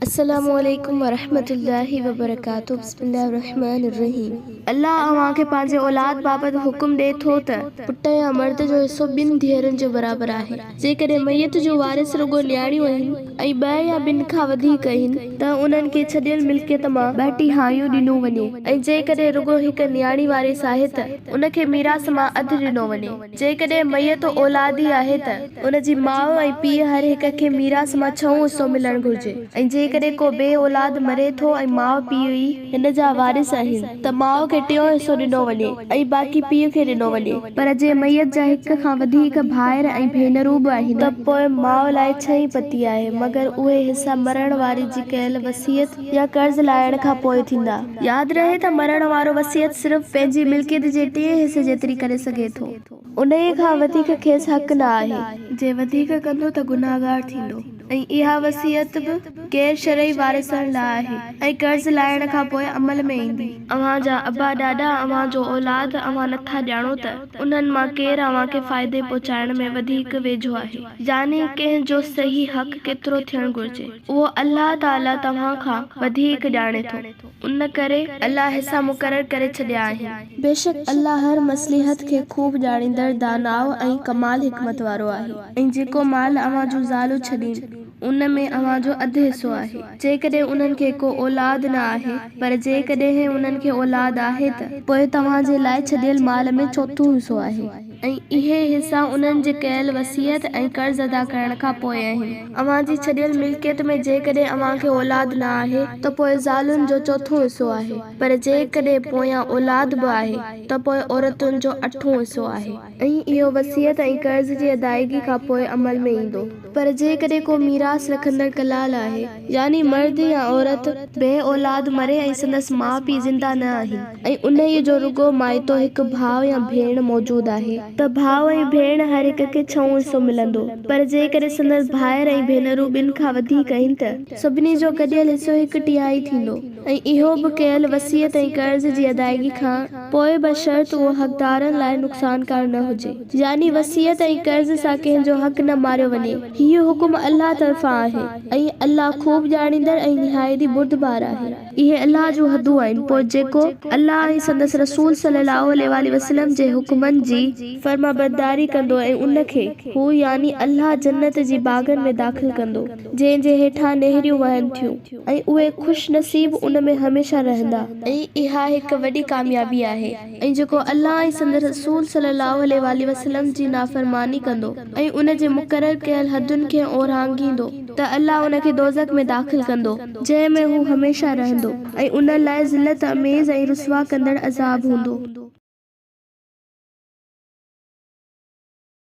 السلام عليڪم ورحمة الله وبرڪاته بسم الله الرحمٰن الرحيم الله اوهان کي پنهنجي اولاد بابت حڪم ڏئي ٿو ته پٽ يا مرد جو حصو ٻن ڌيئرن جي برابر آهي جيڪڏهن ميت جون وارث رڳو نياڻيون آهن ۽ ٻه يا ٻن کان وڌيڪ آهن ته انهن کي ڇڏيل ملڪيت مان ٻه ٽهايون ڏنو وڃي ۽ جيڪڏهن رڳو هڪ نياڻي وارث آهي ته ان کي ميراث مان اڌ ڏنو وڃي. جيڪڏهن ميت اولادي آهي ته ان جي ماء ۽ پيء هر هڪ کي ميراث مان ڇهون حصو ملڻ گهرجي ۽ جيڪڏهن ڪو بي اولاد مري ٿو ۽ ماء پيء ئي هن جا وارث آهن ته ماء کي ٽيون حصو ڏنو وڃي ۽ باقي پيء کي ڏنو وڃي. پر جي ميت جا هڪ کان وڌيڪ ڀائر ۽ ڀينرون به آهن ته پوء ماء لاء ڇهين پتي آهي مگر اهي حصا مرڻ واري جي ڪيل وصيت يا قرض لاهڻ کان پوء ٿيندا. ياد رهي ته مرڻ وارو وصيت صرف پنهنجي ملڪيت جي ٽئين حصي جيتري ڪري سگهي ٿو. انهيء کان وڌيڪ کيس حق نه آهي. جي وڌيڪ ڪندو ته گنهگار ٿيندو ۽ اها وصيت به غير شرعي وارثن لاء آهي ۽ قرض لاهڻ کان پوء عمل ۾ ايندي. اوهان جا ابا ڏاڏا اوهان جو اولاد اوهان نٿا ڄاڻو ته انهن مان ڪير اوهان کي فائدي پهچائڻ ۾ وڌيڪ ويجهو آهي يعني ڪنهن جو صحيح حق ڪيترو ٿيڻ گهرجي. اهو الله تعاليٰ توهان کان وڌيڪ ڄاڻي ٿو، ان ڪري الله حصا مقرر ڪري ڇڏيا آهن. بيشڪ الله هر مصلحت کي خوب ڄاڻيندڙ، داناء ۽ ڪمال حڪمت وارو آهي. ۽ جيڪو مال اوهان جون زالون ڇڏين، ان ۾ اوهان جو اڌ حصو آهي، جيڪڏهن انهن کي ڪو اولاد نه آهي، پر جيڪڏهن انهن کي اولاد آهي ته پوء توهان جي لاء ڇڏيل مال ۾ چوٿون حصو آهي. ۽ اهي حصا انهن جي ڪيل وصيت ۽ قرض ادا ڪرڻ کان پوء آهن. اوهان جي ڇڏيل ملڪيت ۾ جيڪڏهن اوهان کي اولاد نه آهي ته پوء زالن جو چوٿون حصو آهي، پر جيڪڏهن پويان اولاد به آهي ته پوء عورتن جو اٺون حصو آهي. ۽ اهو وصيت ۽ قرض جي ادائگي کان پوء عمل ۾ ايندو. پر جيڪڏهن ڪو ميراث رکندڙ ڪلال آهي، يعني مرد يا عورت، بي اولاد مري ۽ سندس ماء پيء زنده نه آهن ۽ انهيء جو رڳو مائتو هڪ ڀاء يا ڀيڻ موجود آهي، ته ڀاء ۽ ڀيڻ هر هڪ کي ڇهون حصو ملندو، پر جيڪڏهن سندس ڀائر ۽ ڀينرون ٻن کان وڌيڪ آهن ته سڀني جو گڏيل حصو هڪ ٽهائي ٿيندو ۽ اهو به ڪيل وصيت ۽ قرض جي ادائگي کان پوء بشرط اهو حقدارن لاء نقصانڪار نه هجي. يعني وصيت ۽ قرض سان ڪنهن جو حق نه ماريو وڃي. هيء حڪم الله طرفان آهي ۽ الله خوب ڄاڻيندڙ ۽ نهايت ئي بردبار آهي. اهي الله جون حدون آهن، پوء جيڪو الله ۽ سندس رسول صلي الله عليه واٰله وسلم جي حڪمن جي فرمانبرداري ڪندو ۽ ان کي، هو يعني الله جنت جي باغن ۾ داخل ڪندو، جنهن جي هيٺان نهريون وهن ٿيون ۽ اهي خوش نصيب ان ۾ هميشه رهندا. ۽ اها هڪ وڏي ڪاميابي آهي. ۽ جيڪو الله ۽ سندس رسول صلي الله عليه واٰله وسلم جي نافرماني ڪندو ۽ ان جي مقرر ڪيل حدن کي اورانگهيندو ته الله ان کي دوزخ ۾ داخل ڪندو، جنهن ۾ هو هميشه رهندو ۽ ان لاء ذلت آميز ۽ رسوا ڪندڙ عذاب هوندو.